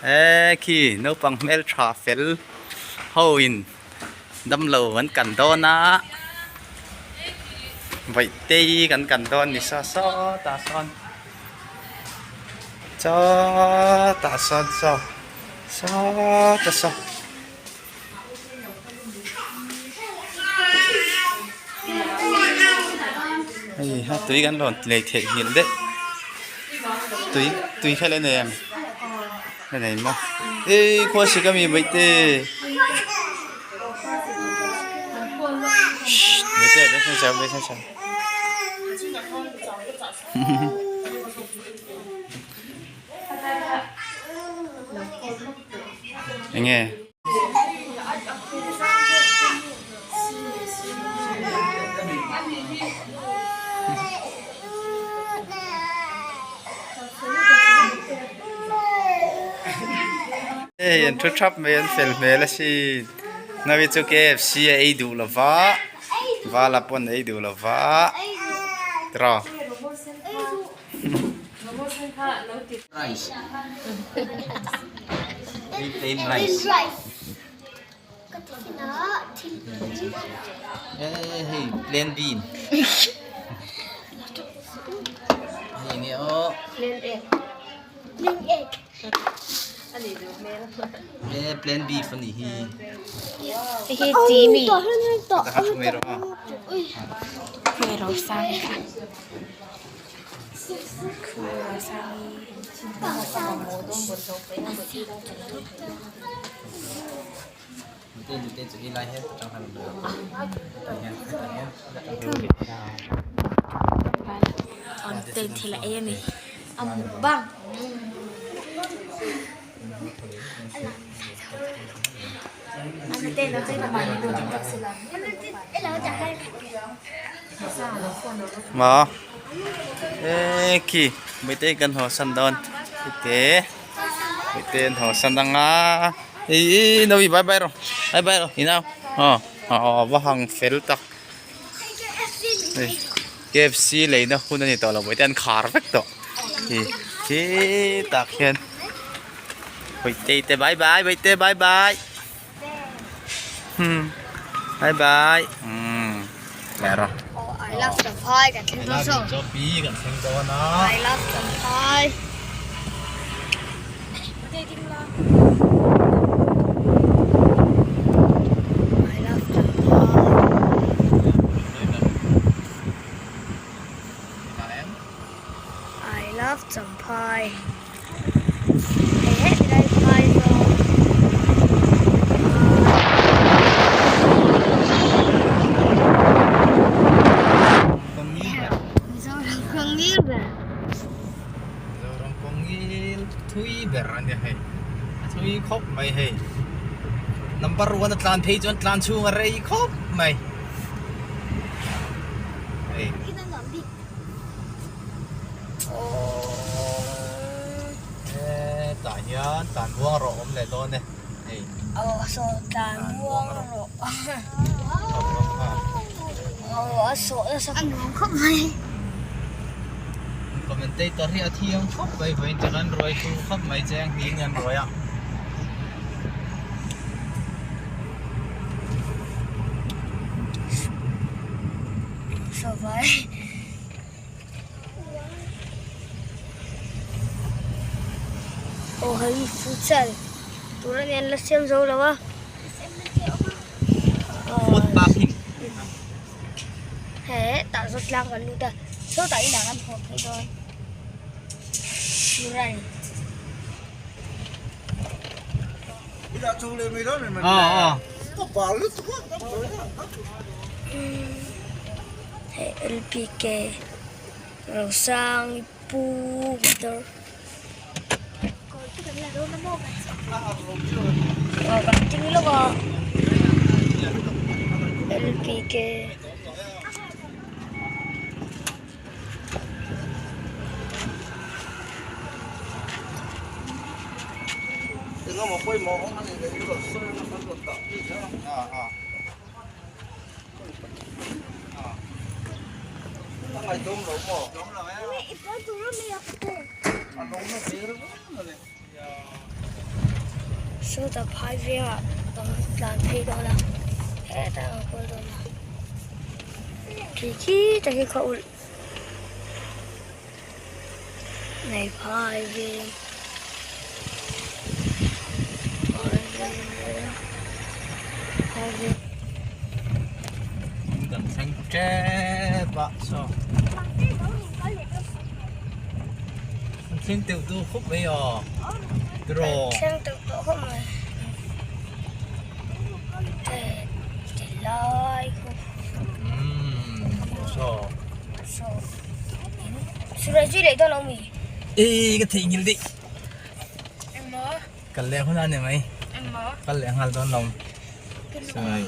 E khi naupang hmeltha fel ho in damlo an kan dawn a Vaihtei kan kan dawn ni saw sawtah sawn sawtah sawn saw sawtah saw. Hei ha tui kan rawn lei theih nghilh daih tui tui kha la nei em la nei maw eii khua sik ami baihte baihte baihte saw baihte saw Enge? Hei an thu thap mai an fel hmel asin nawi chu KFC a ei duh lova vala pawn a ei duh lova tiraw. Rice. Plain rice. Hei plain bean. Hei nge aw. Plain egg. Plain egg. E plain beef ani hi. Hei chi mi. Ta kha mai ro. Mai ro sang. Thil a ei a ni a mukbang. Maw e khi mite kan haw san dawn te mite an haw san anga ih ih nawi bye bye rawh bye bye rawh inau aw aw va hang fel tak hei KFC leina hun a ni tawh lo mite an khar vek tawh hi khi tak hian Bawihte te bye bye bawihte bye bye hmm bye bye hmm leh rawh Oh, I love the pie kan thleng dawn so. Chopi kan thleng dawn a. I love the pie. I love the pie. I love the pie. Mizoram kawngil thui ber a nia hei a thui khawp mai hei number one a tlan phei chuan tlan chhung a rei khawp mai hei. Tah hian tlan buang rawh awm leh dawn e hei. Aw saw tlan buang rawh. Aw a sawh nasa a nuam khawp mai. Commentator hi a thiam khawp mai vawiin chu kan ruai thu khawp mai cheng hming an ruai a. Sawvai. Aw hei futsal tur a nia an la siam zo lo a Foot parking he tah zawt tlang kan lut a sawtah inah kan haw phei dawn mural. Hei LPK Rosang Pu motor aw kan ding lawk a LPK. Sawta phai vengah kan tlan phei dawn a, hetah kan kawl dawn a, khi khi tak hi khaw ulh nei phai veng phai veng phai veng. Kan thleng tep a saw kan thleng teuh tawh khawp mai aw tiraw. Thleng teuh tawh khawp mai ti lai khu umm saw saw surai zui leh dawn lo mi e ka theihnghilh daih kal leh hun a ni mai kal leh nghal dawn lo sawi.